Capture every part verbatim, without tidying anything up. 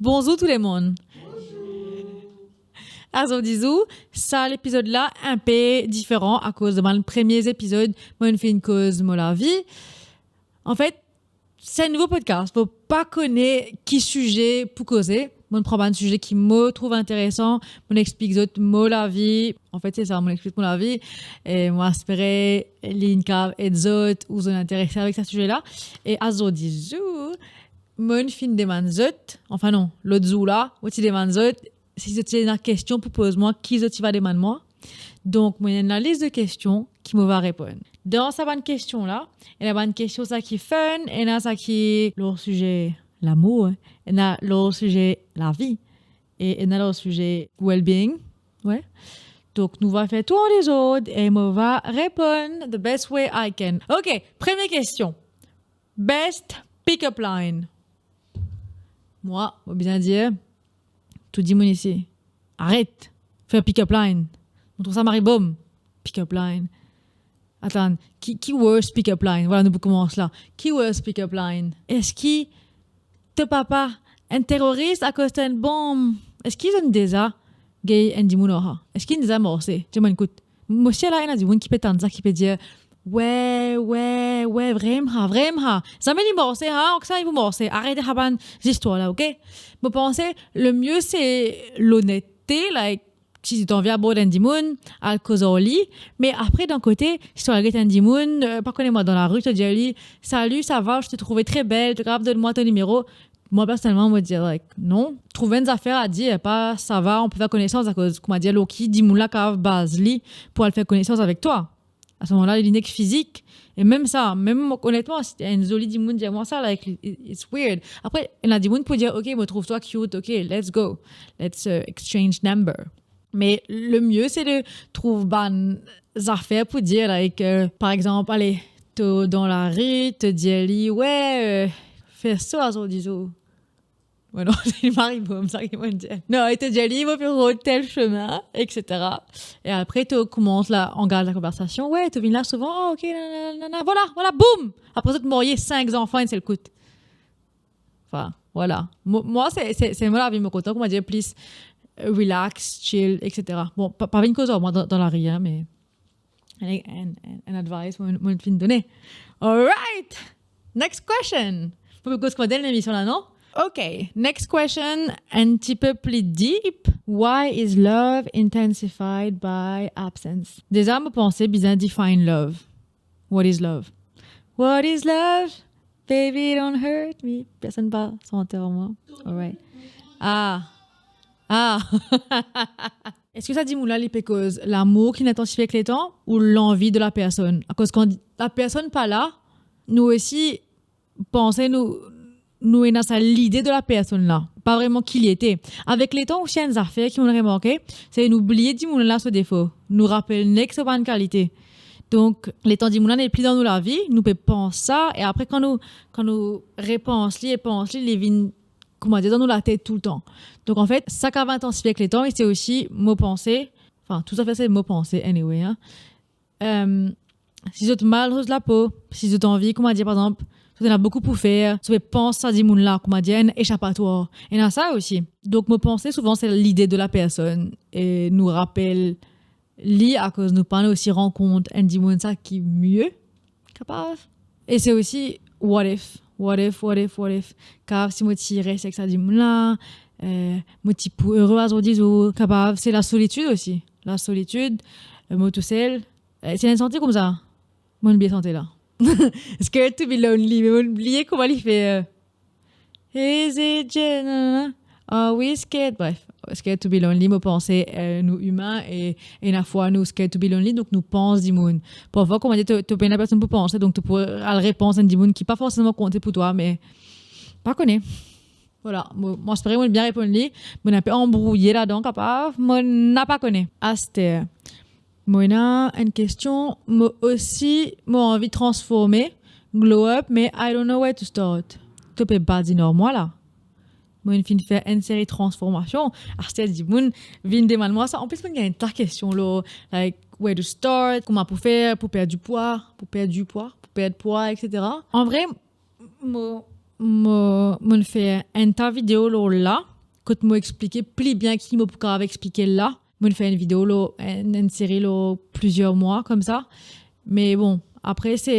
Bonzour tou lemonn. Azordi zour, sa lepizod la inpe diferan akoz dan bann premie epizod, mo finn koz mo lavi. Anfet, se enn nouvo podcast, mo pa kone ki size pou koze. Mo pran bann size ki mo trouv interesan, mo explik zot mo lavi. Anfet, se sa, mo explik mo lavi. E mo espere li inn kav ed zot ou zot inn interese avek sa size la. E azordi zour, mo finn demann zot, anfin non, lot zour la, mo ti demann zot, si zot ti ena kestion pou poz mwa, ki zot ti va demann mwa. Donk, mo ena enn lalis de kestion ki mo va reponn. Dan sa bann kestion la, ena bann kestion sa ki fun, ena sa ki lor size lamour, ena lor size lavi, e ena lor size well-being, wi. Donk, nou va fer tou an dezord e mo va reponn the best way I can. Ok, premie kestion. Best pick-up line. Mwa, mo bizin dir, tou dimoun isi, aret fer pick-up line. Mo trouv sa mari bom, pick-up line. Atann, ki, ki worst pick-up line? Vwala, nou pou koumans la. Ki worst pick-up line? Eski to papa enn teroris akoz to enn bom? Eski zot inn deza gagn enn dimoun ar sa? Eski inn deza morse? Dir mwa, ekout, mo sir la ena dimoun ki pe tann sa, ki pe dir, we, we, we, vremem, vremem. Zame li morse, ha, ok, sa li pou morse. Aret ar bann zistwar la, ok? Mo panse, lemie se lonette, like, si to anvi abord enn dimoun, al koz ar li, me apre, dan kote, si to al get enn dimoun, euh, pa kone mwa, dan lari, to dir li, "Salut, ça va, je t'ai trouvé très belle, to kapav donn mwa to nimero?" Mwa, personelman, mo dir, like, non. Trouv enn zafer a dir, pa "ça va, on peut faire connaissance", akoz, kouma dir, lor ki dimoun la kav baz li pou al fer konesans avek twa? A se moman la, li nek fizik. E mem sa, mem onetman, si enn zoli dimoun dir mwa sa, like, it, it's weird. Apre, ena dimoun pou dir, "Ok, mo trouv twa cute, ok, let's go. Let's, euh, exchange number." Me lemie, se de trouv bann zafer pou dir, like, euh, par exanp, ale, to dan lari, to dir li, "We, euh, fer so azordi zour." Bon, non, se mari bom, sa ki mo dir. Non, e to dir li, "Mo pe rod tel sime," et cetera. E apre, to koumans la, angaz lakonversasion. "We, to vinn la souvan?" "Ah, ok, nanana, nanana." Vwala, vwala, boum! Apre, zot marye, sink zanfan enn sel kout. Anfin, vwala. Mo, mwa, se, se, se mo lavi, mo kontan, kouma dir, plis, euh, relax, chill, et cetera. Bon, pa, pa vinn koz ar mwa dan, dan lari, hein, me enn, enn, enn, enn advice mo, mo finn done. Alright! Next question! Pou koz kouma dir lemision la, non? Ok, next question, enn tipe pli deep. Why is love intensified by absence? Deza, mo panse bizin define love. What is love? What is love? Baby, don't hurt me. Personn pa sante ar mwa. Alright. Ah. Ah. Eski sa dimoun la, li pe koz lamour ki inn intensifie avek letan ou lanvi de la personn? Akoz kan la personn pa la, nou osi panse nou, nou ena sa lide de la personn la, pa vreman ki li ete. Avek letan osi, enn zafer ki mo remarke, se nou bliye dimoun la so defo, nou rapel nek so bann kalite. Donk, letan dimoun la nepli dan nou lavi, nou pe pans sa, e apre kan nou, kan nou repans li e pans li, li vinn, kouma dir, dan nou latet toultan. Donk, anfet, sa kav intensifie avek letan, e se osi, mo panse, anfin, tou zafer se mo panse, anyway, hein. Euh, si zot mal roz lapo, si zot anvi, kouma dir, par exanp, zot ena boukou pou fer, zot pe pans sa dimoun la, kouma dir, enn esapatwar. Ena sa osi. Donk, mo panse souvan se lide de la personn, e nou rapel li akoz nou pa osi rankont enn dimoun sa ki mie, kapav. E se osi, what if, what if, what if, what if, kapav si mo ti res avek sa dimoun la, euh, mo ti pou ere azordi zour, kapav, se lasolitid osi. Lasolitid, euh, mo tousel, euh, si ena enn sante koumsa, mo'nn bliye sante la. Scared to be lonely, me mo'nn bliye kouma li fer. Is it je-, nanana. Are we scared? Bref, scared to be lonely, mo panse, euh, nou imin e, e ena fwa nou scared to be lonely, donk nou pans dimoun. Parfwa, kouma dir, to, to pena personn pou panse, donk to pou al repans enn dimoun ki pa forseman konte pou twa, me pa kone. Vwala, mo, mo espere mo'nn bien reponn li. Mo'nn inpe anbrouye ladan, kapav, mo napa kone. Aster, mo ena enn kestion, mo osi, mo anvi transforme, glow up, me I don't know where to start. To pe badin ar mwa la. Mo'nn finn fer enn seri transformasion. Aster dimoun vinn demann mwa sa. Anplis, mo'nn gagn ta kestion lor, like, where to start, kouma pou fer pou perdi pwa, pou perdi pwa, pou perd pwa, et cetera. Anvre, mo, mo, mo'nn fer enn ta video lor la, kot mo explike pli bien ki mo pou kapav explike la. Mo'nn fer enn video lor, enn, enn seri lor plizier mwa koumsa. Me bon, apre se,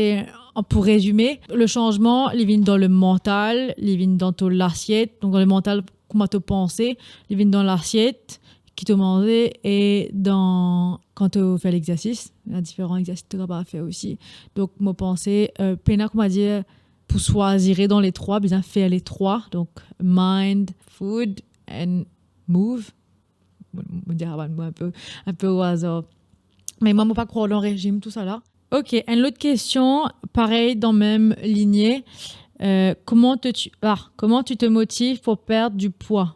pou rezime, le sanzman, li vinn dan le mantal, li vinn dan to lasiet. Donk dan le mantal, kouma to panse, li vinn dan lasiet ki to manze e dan, kan to fer lexersis, ena diferan exersis to kapav fer osi. Donk mo panse, euh, pena, kouma dir, pou swazir dan le trwa, bizin fer le trwa. Donk mind, food and move. Mo, mo dir sa bann mo inpe, inpe o azar. Me mwa, mo pa krwar dan rezim, tousala. Ok, enn lot kestion, parey dan mem linie. Euh, comment te, tu, ah, comment tu te motives pour perdre du poids?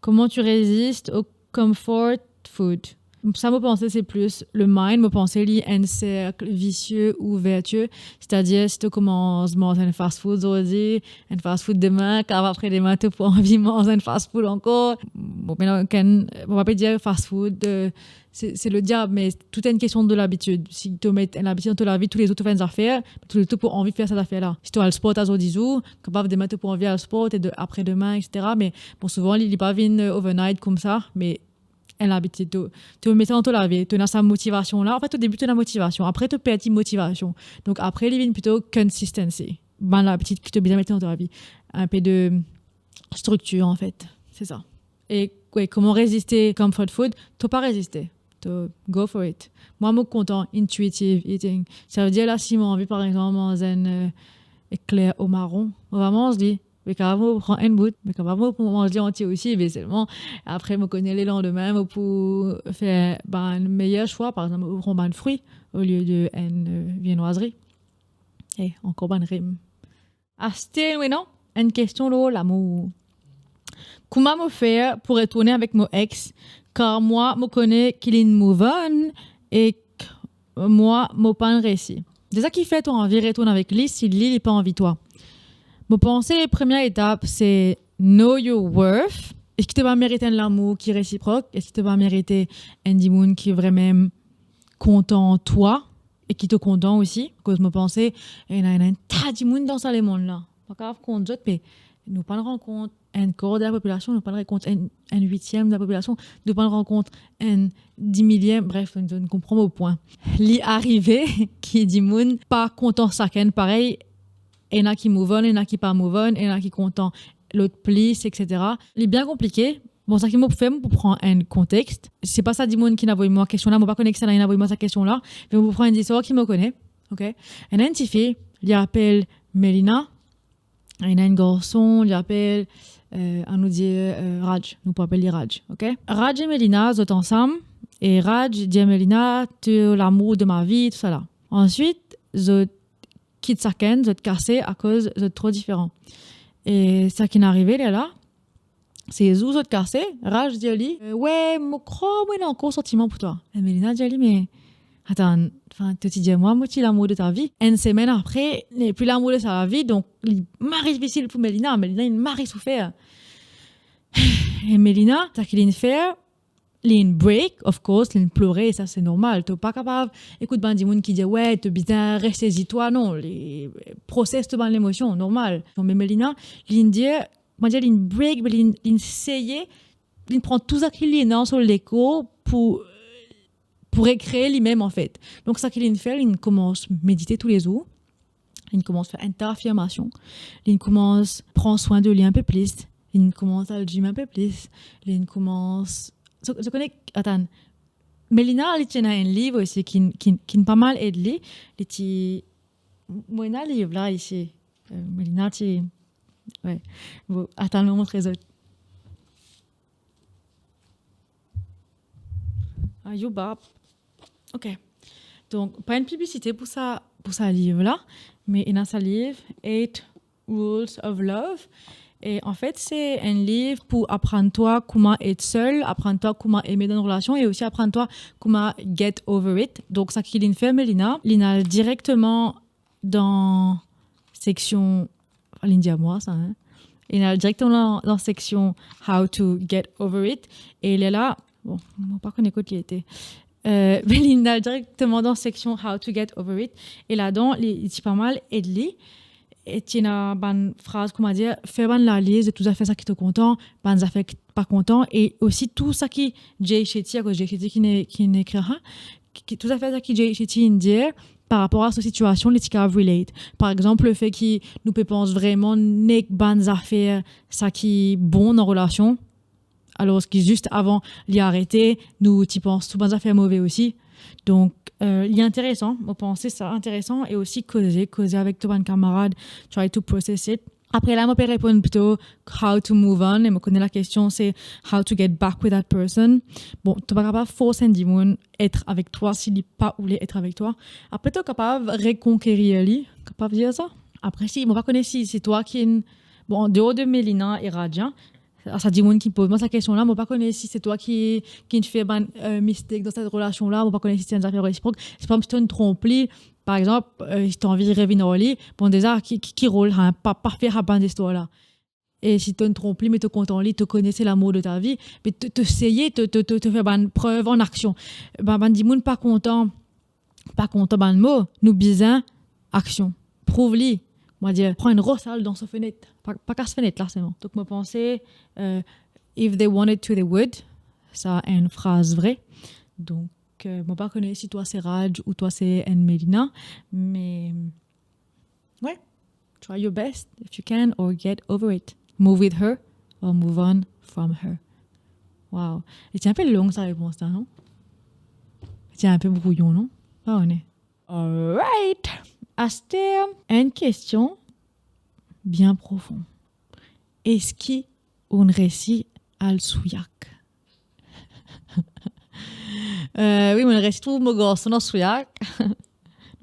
Comment tu résistes au comfort food? Sa, mo panse, se plis le mind. Mo panse li enn serk visie ou vertie. Setadir, si to koumans manz enn fast food zordi, enn fast food demin, kapav apre demin, to pou anvi manz enn fast food ankor. Bon, pena okenn, mo pa pe dir fast food, euh, se, se le diab, me tou enn kestion de labitid. Si to met enn labitid dan to lavi, toulezour to fer enn zafer, toulezour to pou anvi fer sa zafer la. Si to al sport azordi zour, kapav demin to pou anvi al sport, e de, apre demin, et cetera. Me bon, souvan, li, li pa vinn, euh, overnight koumsa, me enn labitid, to, to met sa dan to lavi, to ena sa motivasion la. Anfet, o debi, to ena motivasion. Apre, to perdi motivasion. Donk, apre, li vinn plito consistency. Bann labitid ki to bizin met dan to lavi. Inpe de striktir, anfet. Se sa. E, wi, kouma reziste comfort food? To pa reziste. To go for it. Mwa, mo kontan intuitive eating. Savedir, la, si mo anvi, par exanp, manz enn, euh, ekler o maron, mo va manz li. Me kapav mo pran enn bout, me kapav mo pou manz li antie osi, me selman apre mo kone lelandemin, mo pou fer bann meyer swa, par exanp, mo pou pran bann fri olie de enn, euh, viennoiserie. E ankor bann rim. Aster, wi, non? Enn kestion lor lamour. Kouma mo fer pou retourne avek mo ex, kar mwa mo kone ki linn move on ek mwa mo pa'nn resi. Deza, kifer to anvi retourn avek li si li, li pa anvi twa? Mo panse premie etap, se know your worth. Eski to pa merit enn lamour ki resiprok? Eski to pa merite enn dimoun ki vremem kontan twa e ki to kontan osi? Akoz mo panse, ena, ena enn ta dimoun dan sa lemonn la. Pa kapav kont zot, me nou pa'nn rankont enn kar de lapopilasion, nou pa'nn rankont enn, enn witiem de lapopilasion, nou pa'nn rankont enn dimiliem, bref, nou, nou konpran mo pwin. Li arive ki dimoun pa kontan sakenn parey, ena ki move on, ena ki pa move on, ena ki kontan lot plis, et cetera. Li bien konplike. Bon, sa ki mo pou fer, mo pou pran enn kontext. Se pa sa dimoun ki inn avoy mwa kestion la, mo pa kone kisannla inn avoy mwa sa kestion la, me mo pou pran enn zistwar ki mo kone, ok? Ena enn tifi, li apel Melina, ena enn garson, li apel, euh, anou dir, euh, Raj, nou pou apel li Raj, ok? Raj e Melina, zot ansam, e Raj dir Melina, "Tu es l'amour de ma vie", tousala. Answit, zot kit sakenn, zot kase akoz zot tro diferan. E sa ki'nn arive lerla, se zour zot kase, Raj dir li, euh, "Wi, mo krwar mo ena ankor santiman pou twa." E Melina dir li, "Me atann, anfin, to ti dir mwa mo ti l'amour de ta vie." Enn semenn apre, nepli l'amour de sa vie, donk li mari difisil pou Melina. Melina inn mari soufer. E Melina, sa ki li'nn fer, li'nn break, of course, li'nn plore, sa se normal. To pa kapav ekout bann dimoun ki dir, "Wi, to bizin res sezi twa", non, li, proses to bann lemosion, normal. Non, me Melina, li'nn dir, mo dir, li'nn break, me li'nn, li'nn seye, li'nn pran tou sa ki li ena dan so lekor pou, pou rekree limem, anfet. Donk, sa ki li'nn fer, li'nn koumans medite toulezour. Li'nn koumans fer enn ta afirmasion. Li'nn koumans pran swin de li inpe plis. Li'nn koumans al gym inpe plis. Li'nn koumans, so, so kone, atann. Melina, li ti ena enn liv osi ki, ki, ki'nn pa mal ed li. Li ti, mo ena liv la isi. Euh, Melina ti, wi. Bon, atann, mo montre zot. Ah, you bab. Ok. Donk, pa enn piblisite pou sa, pou sa liv la, me ena sa liv, Eight Rules of Love. E anfet, se enn liv pou aprann twa kouma et sel, aprann twa kouma eme dan enn relasion e osi aprann twa kouma get over it. Donk, sa ki li'nn fer, Melina, li'nn al direkteman dan seksion, li'nn dir mwa sa, hein. Li'nn al direkteman dan, dan seksion How to Get Over It. E lerla, bon, mo pa kone kot li ete. Euh, me li'nn al direkteman dan seksion How to Get Over It. E ladan, li, li ti pa mal ed li. e ti ena bann fraz, kouma dir, fer bann laliz de tou zafer sa ki to kontan, bann zafer ki pa kontan, e osi tou sa ki Jay Shetty, akoz Jay Shetty ki'nn, ki'nn ekrir sa, ki, tou zafer sa ki Jay Shetty inn dir par rapor a so sitiasion, li ti kapav relate. Par exanp, lefe ki nou pe pans vreman nek bann zafer sa ki bon dan relasion, alor ki zis avan li arete, nou ti pans tou bann zafer move osi. Donk, euh, li interesan, mo panse sa interesan, e osi koze, koze avek to bann kamarad, try to process it. Apre la, mo pe reponn plito how to move on, e mo kone lakestion se how to get back with that person. Bon, to pa kapav fors enn dimoun et avek twa si li pa oule et avek twa. Apre, to kapav rekonkerir li, kapav dir sa. Apre, si, mo pa kone si se twa ki, bon, an deor de Melina e Radhya, sa, sa dimoun ki poz mwa sa kestion la, mo pa kone si se twa ki, ki fer bann, euh, mistake dan set relasion la, mo pa kone si se enn zafer resiprok. Si par exanp, si to'nn tronp li, par exanp, euh, si to anvi revinn ar li, bon, deza, ki, ki, ki rol, hein, pa, pa fer sa bann zistwar la. E si to'nn tronp li, me to kontan li, to kone se lamour de ta vi, me to, to seye, to, to, to, to fer bann prev an aksion. Bann, bann dimoun pa kontan, pa kontan bann mo, nou bizin aksion. Prouv li. Mo dir, pran enn ros, al dan so fenet. Pa, pa kas fenet la selman. Donk, mo panse, euh, if they wanted to, they would. Sa enn fraz vre. Donk, euh, mo pa kone si twa se Raj ou twa se enn Melina, me, ouais, try your best if you can or get over it. Move with her or move on from her. Wow. Li ti enpe long sa repons la, non? Li ti enpe brouyon, non? Pa one. Alright. Aster, enn kestion bien profon. Eski ou'nn resi al Souillac? Euh, wi, mo'nn resi trouv mo garson dan Souillac.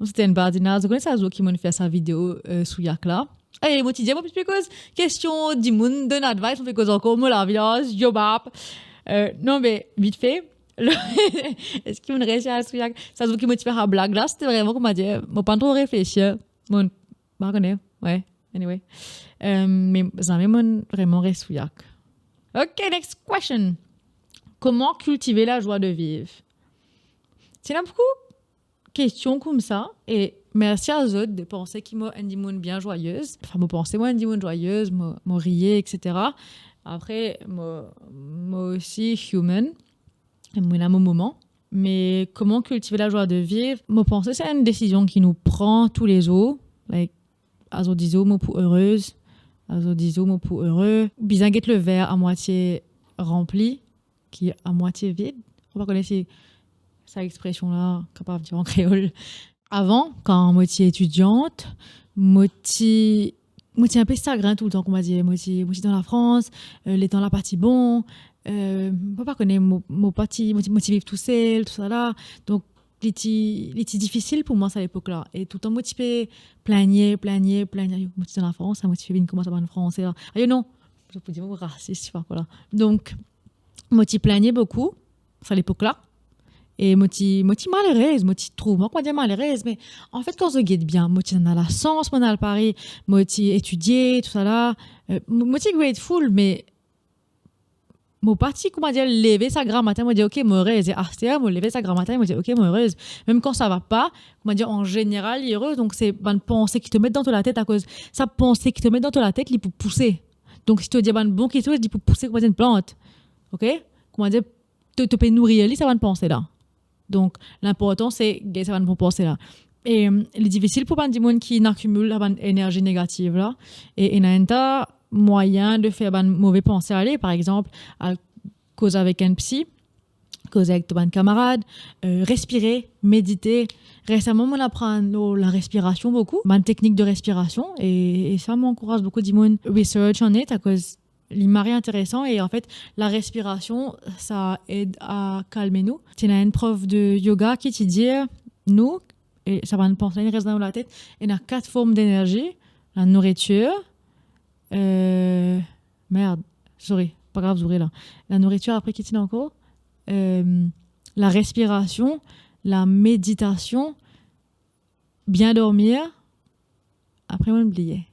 Non, sete enn badinaz. Zot kone sa zour ki mo'nn fer sa video, euh, Souillac la. E mo ti dir, mo pe koz kestion dimoun, donn advice, mo pe koz ankor mo lavi la, yo bap. Euh, non, me, vitfe, eski mo'nn resi al Souillac? Sa zour ki mo ti fer sa blag la, sete vreman, kouma dir, mo pa'nn tro reflesir. Mo pa kone, ouais, anyway. Euh, me zame mo'nn vreman res Souillac. Ok, next question. Comment cultiver la joie de vivre? Ti ena boukou kestion koumsa, e mersi a zot de panse ki mo enn dimoun bien joyeuse. Anfin, mo panse mo enn dimoun joyeuse, mo, mo riye, et cetera. Apre, mo, mo osi human. Mo ena mo moman. Me comment cultiver la joie de vivre? Mo panse se enn desizion ki nou pran toulezour. Like, azordi zour mo pou erez, azordi zour mo pou ere. Bizin get le ver a mwatie ranpli ki a mwatie vid. Mo pa kone si sa expresion la kapav dir an kreol. Avan, kan mo ti etidiant, mo ti, mo ti enpe sagrin toultan, kouma dir, mo ti, mo ti dan Lafrans, euh, letan la pa ti bon, euh, mo pa kone, mo, mo pa ti, mo ti, mo ti viv tousel, tousala. Donk, li ti, li ti difisil pou mwa sa lepok la. E toultan mo ti pe pligne, pligne, pligne. Ayo, mo ti dan Lafrans, mo ti pe vinn kouma sa bann Franse la. Ayo non, zot pou dir mo rasis, sipa kwa la. Donk, mo ti pligne boukou, sa lepok la. E mo ti, mo ti malerez, mo ti trouv mwa, kouma dir malerez, me anfet, kan zot get bien, mo ti ena lasans, mo'nn al Pari, mo ti etidie, tousala. Euh, mo, mo ti grateful, me mo pa ti, kouma dir, leve sa gramatin, mo dir, ok, mo erez. E aster, mo leve sa gramatin, mo dir, ok, mo erez. Mem kan sa va pa, kouma dir, an zeneral, li ere. Donk, se bann panse ki to met dan to latet, akoz sa panse ki to met dan to latet, li pou pouse. Donk, si to dir bann bon kiksoz, li pou pouse kouma dir enn plant. Ok? Kouma dir, to, to pe nourir li, sa bann panse la. Donk, linportan, se gagn sa bann bon panse la. E, euh, li difisil pou bann dimoun ki inn akimil sa bann enerzi negativ la. E ena enn ta mwayin de fer bann move panse ale, par exanp, al koz avek enn psi, koz avek to bann kamarad, euh, respire, medite. Resaman, mo'nn aprann lor larespirasion boukou, bann teknik de respirasion, e, e sa, mo ankouraz boukou dimoun research on it, akoz li mari interesan, e anfet, larespirasion, sa ed a kalme nou. Ti ena enn prof de yoga ki ti dir nou, e sa bann panse la inn res dan nou latet, ena kat form denerzi, lanouritir, euh, merd, sorry, pa grav, zoure la. Lanouritir, apre ki ti ena ankor? Euh, larespirasion, lameditasion, bien dormir, apre mo'nn bliye.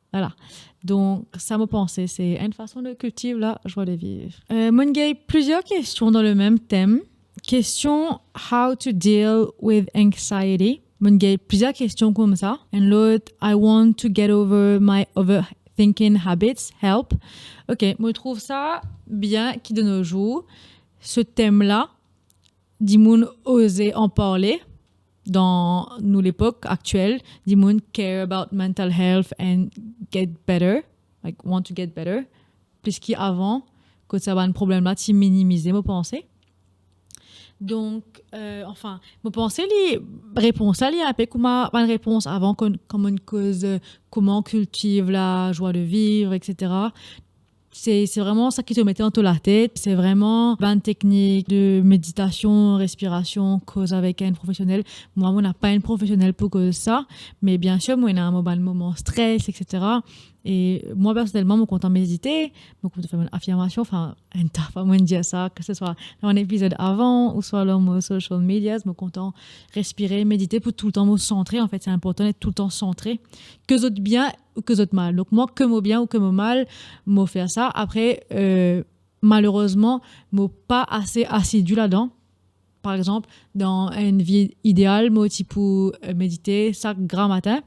Vwala. Donk, sa mo panse, se enn fason de kiltiv la joie de vivre. Euh, mo'nn gagn plizier kestion dan lemem tem. Kestion, how to deal with anxiety. Mo'nn gagn plizier kestion koumsa. Enn lot, "I want to get over my overthinking habits, help." Ok, mo trouv sa bien ki de nos jours, se tem la, dimoun oze anparle dan nou lepok aktiel, dimoun care about mental health and get better, like, want to get better, plis ki avan, kot sa bann problem la ti minimize, mo panse. Donk, euh, anfin, mo panse li, repons la, li inpe kouma bann repons avan, kan, kan mo'nn koz, euh, kouma kiltiv la joie de vivre, et cetera. Se, se vreman sa ki to mete dan to latet, se vreman bann teknik de meditasion, respirasion, koz avek enn profesionel. Mwa, mo napa enn profesionel pou koz sa, me biensir, mo ena mo bann moman stres, et cetera. E mwa, personelman, mo kontan medite, mo kontan fer bann afirmasion, anfin, enn ta fwa mo'nn dir sa, ke se swa dan bann epizod avan, ouswa lor mo social medias, mo kontan respire, medite pou toultan mo santre, anfet, se inportan et toultan santre, ke zot bien ou ke zot mal. Donk, mwa, ke mo bien ou ke mo mal, mo fer sa. Apre, euh, malerezman, mo pa ase asidi ladan. Par exanp, dan enn vi ideal, mo ti pou, euh, medite sak gramatin.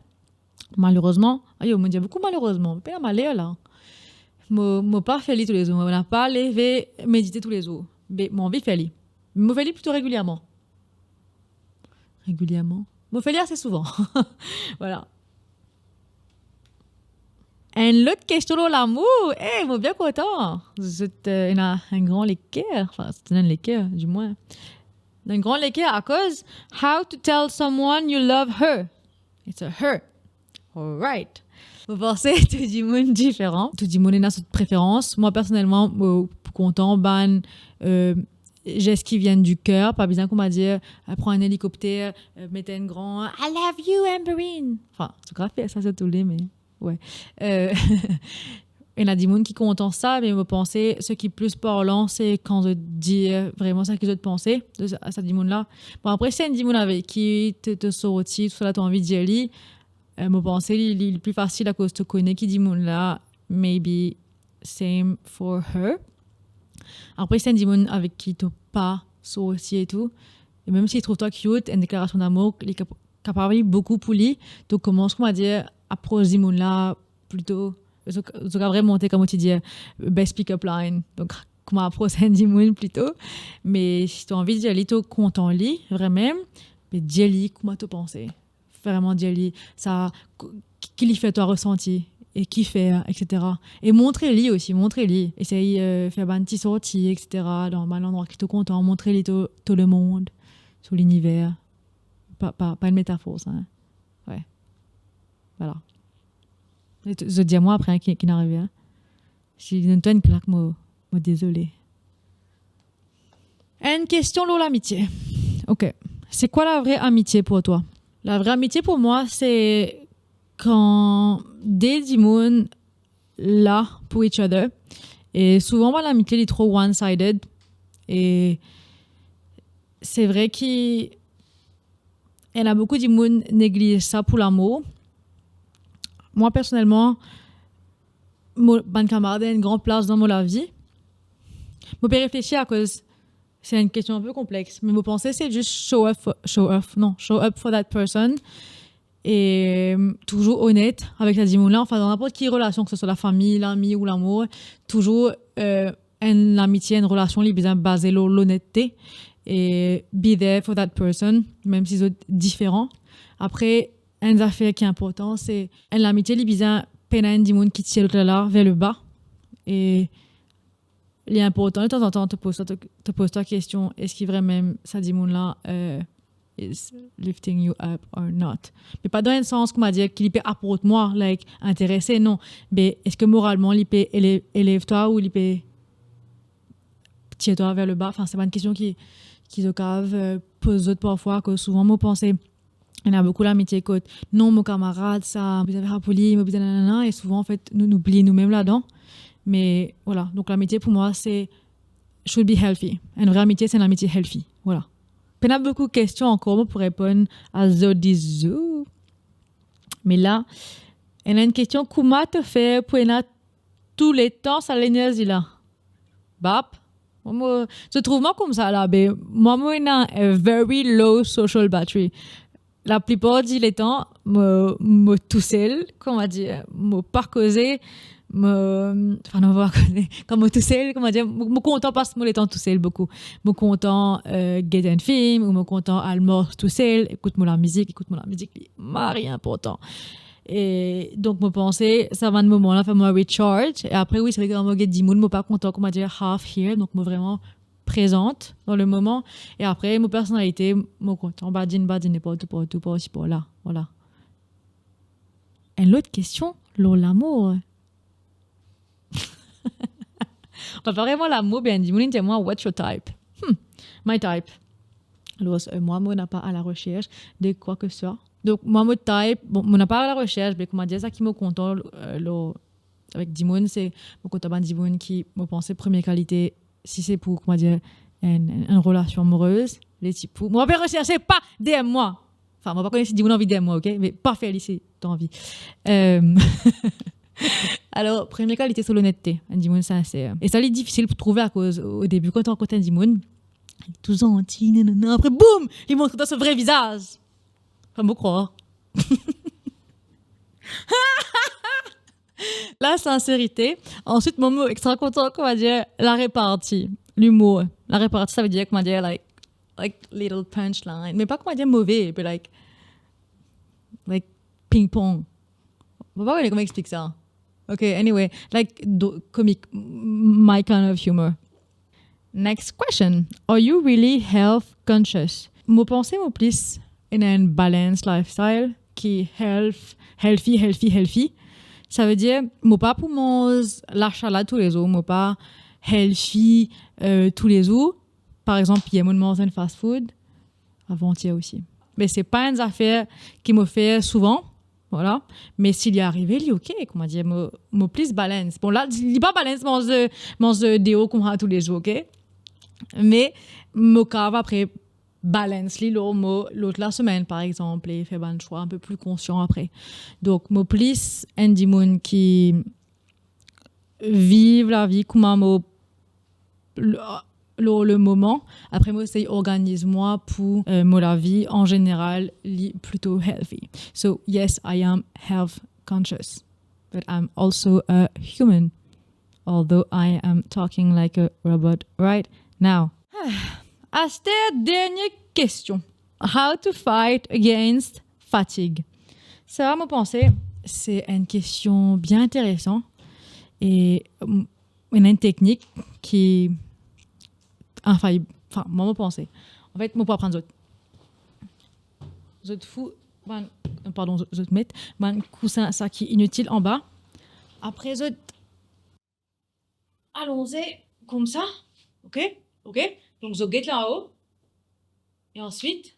Malerezman, ayo, mo dir boukou malerezman, pena maler la. Mo, mo pa fer li toulezour, mo napa leve medite toulezour. Be, mo anvi fer li. Mo fer li plito regilierman. Regilierman. Mo fer li ase souvan. Vwala. Enn lot kestion lor lamour. Eh, mo bien kontan. Zot, euh, ena enn gran leker. Anfin, zot ena enn leker, dimwin. Enn gran leker akoz, "How to tell someone you love her?" It's a her. Alright. Mo panse tou dimoun diferan. Tou dimoun ena so preferans. Mwa, personelman, mo kontan bann, euh, zes ki vinn di ker, pa bizin, kouma dir, euh, pran enn elikopter, euh, met enn gran "I love you, Amberine." Anfin, zot kapav fer sa, zot oule, me, we. Euh, ena dimoun ki kontan sa, me mo panse seki plis parlan, se kan zot dir vreman seki zot panse de sa, sa dimoun la. Bon, apre, si enn dimoun avek ki to, to sorti, tousala, to anvi dir li, euh, mo panse li, li, li pli fasil akoz to kone ki dimoun la, maybe same for her. Apre, si enn dimoun avek ki to pa sorti e tou, e mem si li trouv twa cute, enn deklarasion damour, li kap-, kapav li boukou pou li. Donk, koumans, kouma dir, apros dimoun la plito, zot, zot kapav remonte, kouma ti dir, best pick-up line. Donk, kouma apros enn dimoun plito. Me si to anvi dir li to kontan li, vremem, be dir li kouma to panse. Vremem dir li sa, k-, ki li fer twa resanti, e kifer, et cetera. E montre li osi, montre li. Esey, euh, fer bann ti sorti, et cetera, dan bann landrwa ki to kontan, montre li to, to lemond, to liniver. Pa, pa, pa enn metafor, sa, hein. We. Vwala. E to, zot dir mwa apre, hein, ki, ki inn arive, hein. Si donn twa enn klak, mo, mo dezole. Enn kestion lor lamitie. Ok. C'est quoi la vraie amitié pour toi? La vraie amitié pour moi, c'est quand de dimoun la pou each other. E souvan, bann lamitie, li tro one-sided. E se vre ki ena boukou dimoun negliz sa pou lamour. Mwa, personelman, mo, bann kamarad ena enn gran plas dan mo lavi. Mo pe reflesir akoz se enn kestion inpe konplex, me mo panse se just show up for, show up, non, show up for that person. E, euh, touzour onet avek sa dimoun la, anfin, dan ninport ki relasion, ke se swa lafami, lami ou lamour, touzour, euh, enn lamitie, enn relasion, li bizin baze lor lonetete, e be there for that person, mem si zot diferan. Apre, enn zafer ki inportan, se enn lamitie, li bizin pena enn dimoun ki tir lot la ver le ba. E li inportan, tanzantan, to poz, to, to poz twa kestion, eski vremem sa dimoun la, euh, is lifting you up or not? Me pa dan enn sans, kouma dir, ki li pe aport mwa, like, interese, non. Me eski moralman, li pe ele-, elev twa ou li pe tir twa ver le ba? Anfin, se bann kestion ki, ki zot kapav, euh, poz zot parfwa, ke souvan, mo panse, ena boukou lamitie kot, non, mo kamarad sa, mo bizin fer sa pou li, mo bizin nanana, e souvan, anfet, nou, nou bliye noumem ladan. Me, vwala, donk lamitie pou mwa, se should be healthy. Enn vre lamitie, se enn lamitie healthy. Vwala. Pena boukou kestion ankor, mo pou reponn a zot dizour. Me la, ena enn kestion, kouma to fer pou ena touletan sa lenerzi la? Bap, mo, mo, to trouv mwa koumsa la, be, mwa, mo ena a very low social battery. laplipar di letan, mo, mo tousel, kouma dir, mo pa koze, mo, anfin, non, mo pa koze, kan mo tousel, kouma dir, mo, mo kontan pas mo letan tousel boukou. Mo kontan, euh, get enn film, ou mo kontan al mars tousel, ekout mo lamizik, ekout mo lamizik, li mari inportan. E donk, mo panse, sa bann moman la fer mwa recharge. E apre, wi, se vre ki kan mo get dimoun, mo pa kontan, kouma dir, half here. Donk, mo vreman prezant dan le moman. E apre, mo personalite, mo kontan badinn, badinn partou, partou, parsi, parla. Vwala. Enn lot kestion, lor lamour. Pa, pa vreman lamour, bien, dimoun inn dir mwa, "What's your type?" Hmm, my type. Alors, euh, mwa, mo napa a la recherche de quoi que ce soit. Donk, mwa, mo type, bon, mo napa a la recherche, me kouma dir, seki mo kontan, euh, lor, avek dimoun, se mo kontan bann dimoun ki, mo panse, premie kalite, si se pou, kouma dir, enn, enn, enn relasion amourez, le tip pou, mo pe recherche, pa D M mwa. Anfin, mo pa kone si dimoun anvi D M mwa, ok? Me pa fer li si to anvi. Euh, alors, premie kalite, se lonette, enn dimoun sinser. E sa, li difisil pou trouve akoz, o debi, kan to rankont enn dimoun, li tou zanti, nanana, apre, boum, li montre twa so vre vizaz. Anfin, mo krwar. La sinserite. Answit, mo, mo extra kontan, kouma dir, lareparti, limour. Lareparti, sa ve dir, kouma dir, like, like, little punchline. Me pa, kouma dir, move, be like, like, ping pong. Mo pa kone kouma explik sa. Ok, anyway, like, do-, komik, m-, my kind of humor. Next question. Are you really health conscious? Mo panse mo plis ena enn balance lifestyle ki health, healthy, healthy, healthy. Sa ve dir, mo pa pou manz lasalad toulezour, mo pa healthy, euh, toulezour. Par exanp, yer mo manz enn fast food, avantier osi. Me se pa enn zafer ki mo fer souvan, vwala. Me si li arive, li ok, kouma dir, mo, mo plis balance. Bon, la, li pa balance manz, manz deor koumsa toulezour, ok? Me mo kav apre balance li lor mo, lot lasemenn, par exanp, e fer bann swa inpe pli konsian apre. Donk, mo plis enn dimoun ki viv lavi kouma mo, lor le moman. Apre, mo esey organiz mwa pou, euh, mo lavi an zeneral, li plito healthy. So, yes, I am health conscious, but I'm also a human, although I am talking like a robot right now. Aster, dernie kestion. How to fight against fatigue? Sa, mo panse, se enn kestion bien interesan. E, mm, ena enn teknik ki, anfin, anfin, mwa, mo panse. Anfet, mo pou aprann zot. Zot fout bann, pardon, zot, zot met bann kousin, seki initil anba. Apre, zot alonze koumsa. Ok? Ok? Donk, zot get lao. E answit,